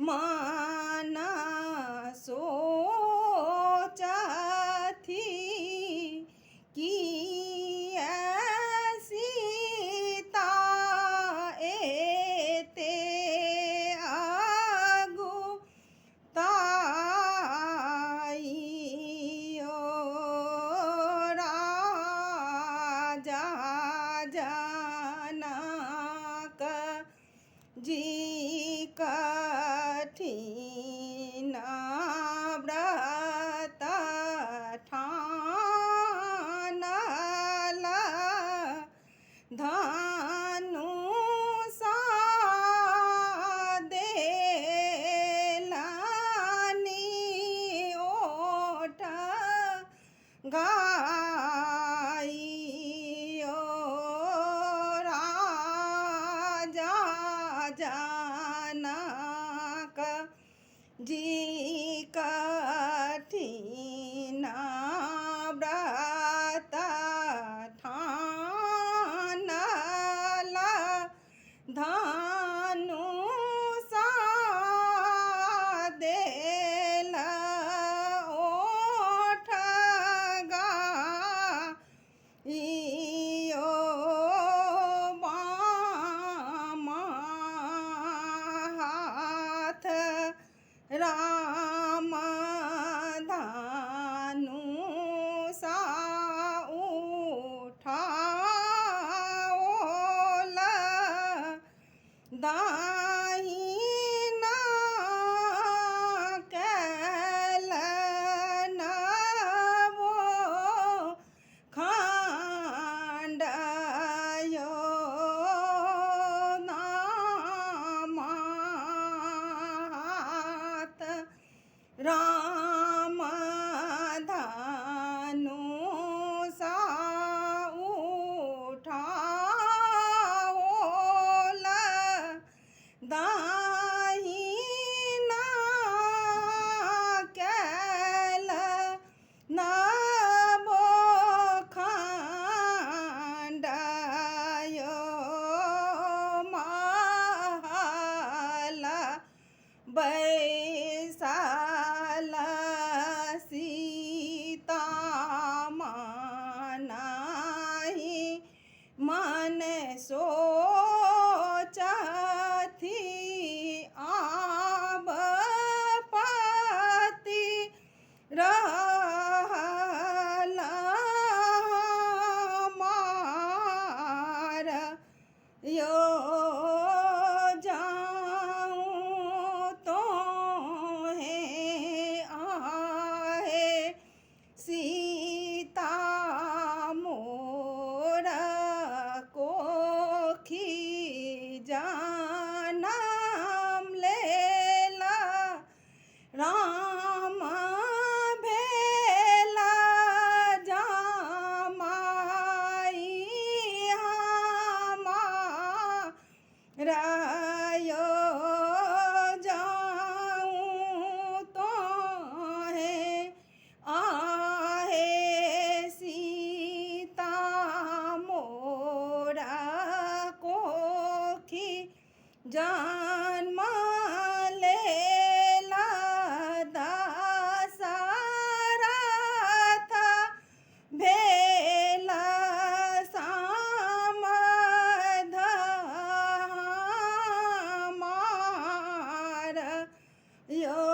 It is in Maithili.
मन सोचथि किए सीता एते आगू ताइयो राजा जनक जी कठिन व्रत ठानल धनुषा देलनि ओठ गाइयो राजा जनक जी कठिन व्रत ठानल धनुषा देल ओठ गाइयो बामा हाथ राम धनुषा उठाओल दाहिना कैल नवो खण्डयो नामात राम धनुषा उठाओल दाहिना कैल नवो खण्डयो महल बैसल सीता मानाही मन सोचथि आब पति रहल हमार यो जाऊँ तो है आहे सीता मोर कोखी जनम लेला राम भेला जमाई हमार यो जाऊँ तो है आहे सीता मोरा कोखी जन्म लेला दशरथ भेला समध हमार यो।